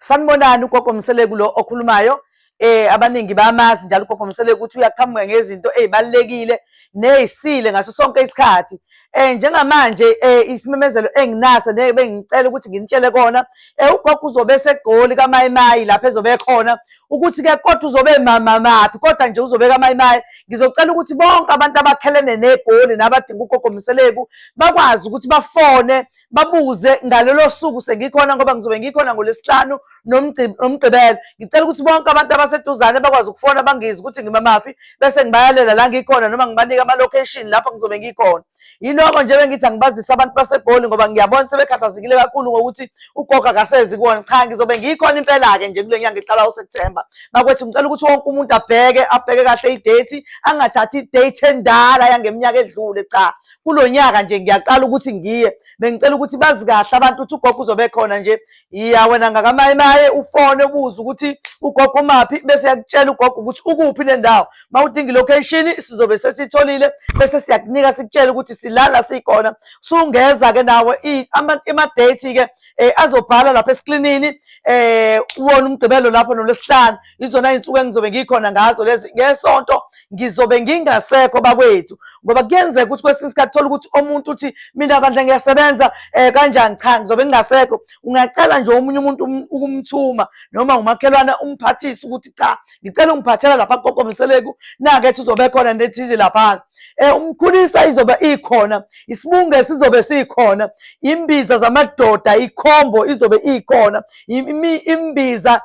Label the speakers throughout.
Speaker 1: Sanibonani, uGogo Mseleku lo okhulumayo. Abaningi bayamazi njalo uGogo Mseleku ukuthi uyaqhamuka ngezinto ey'balulekile ney'sile ngaso sonke isikhathi. Njengamanje isimemezelo enginaso nebengicela ukuthi nginitshele kona, uGogo uzobe eseGoli kaMayimayi lapho ezobe ekhona, ukuthi-ke kodwa uzobe mamaphi, kodwa nje uzobe kaMayimayi. Ngizocela ukuthi bonke abantu abakhelene neGoli nabadinga uGogo Mseleku bakwazi ukuthi bafone babuze ngalolo suku sengikhona, ngoba ngizobe ngikhona ngoLwesihlanu noMgqibelo. Ngicela ukuthi bonke abantu abaseduzane bakwazi ukufona bangizwe ukuthi ngimamaphi, bese ngibayalela la ngikhona noma ngibanike ama-location lapho ngizobe ngikhona. Yiloko nje bengithi angibazise abantu baseGoli, ngoba ngiyabona sebekhathazekile kakhulu ngokuthi ugogo akasezi kuwona. Cha, ngizobe ngikhona impela-ke nje kule nyanga iqala uSepthemba. Bakwethu, ngicela ukuthi wonke umuntu abheke abheke kahle i-date, angathathi i-date endala yangeminyaka edlule. Cha, kulo nyaka nje ngiyaqala ukuthi ngiye. Bengicela ukuthi bazi kahle abantu ukuthi ugogo uzobe khona nje. Iya wena ngakamayimaye ufone ubuze ukuthi ugogo umaphi, bese yakutshela ugogo ukuthi ukuphi nendawo. Uma udinga i-location sizobe sesitholile, bese siyakunika sikutshele ukuthi silala sikhona. Sungeza-ke nawe ama-date-ke azobhala lapha esiklinini, uwona uMgqibelo lapho noLwesihlanu, izona iy'nsuku engizobe ngikhona ngazo lezi. Ngesonto ngizobe ngingasekho bakwethu, ngoba kuyenzeka ukuthi kwesinye isikhathi thola ukuthi umuntu uthi mina bandla ngiyasebenza kanjani. Cha, ngizobe ngingasekho. Ungacela nje omunye umuntu ukumthuma noma umakhelwane umphathise ukuthi cha, ngicela ungiphathela lapha kuGogo Mseleku, nakethi uzobe khona nethize laphana. Umkhulisa izobe ikhona, isibunge sizobe sikhona, imbiza zamadoda ikhombo izobe ikhona, imbiza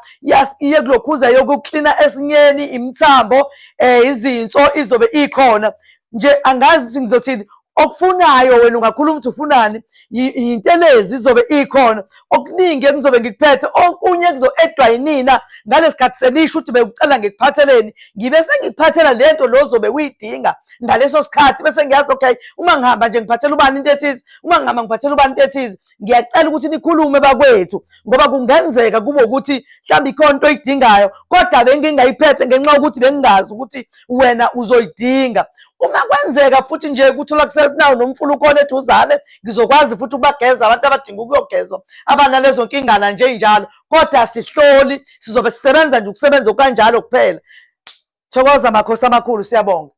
Speaker 1: yekulokhuza yokuklina esinyeni, imithambo, izinso izobe ikhona. Nje angazi ukuthi ngizothini. Okufunayo wena ungakhuluma ukuthi ufunani, intelezi izobe ikhona, okuningi engizobe ngikuphethe, okunye kuzo-edwa yinina ngalesikhathi senisho ukuthi bekucela ngikuphatheleni, ngibe sengikuphathela lento lo zobe uyidinga ngaleso sikhathi, bese ngiyazi okay, uma ngihamba nje ngiphathela ubani into ethize, uma ngihamba ngiphathela ubani into ethize. Ngiyacela ukuthi nikhulume bakwethu, ngoba kungenzeka kube ukuthi mhlawumbe ikhona into oyidingayo kodwa bengingayiphethe ngenxa yokuthi bengingazi ukuthi wena uzoyidinga. Uma kwenzeka futhi nje kuthola kusenawo nomfula ukhona eduzane, ngizokwazi futhi ukubageza abantu abadinga ukuyogezwa abanalezo nkingana nje ey'njalo, kodwa asihloli, sizobe sisebenza nje ukusebenza okanjalo kuphela. Thokoza makhosi amakhulu, siyabonga.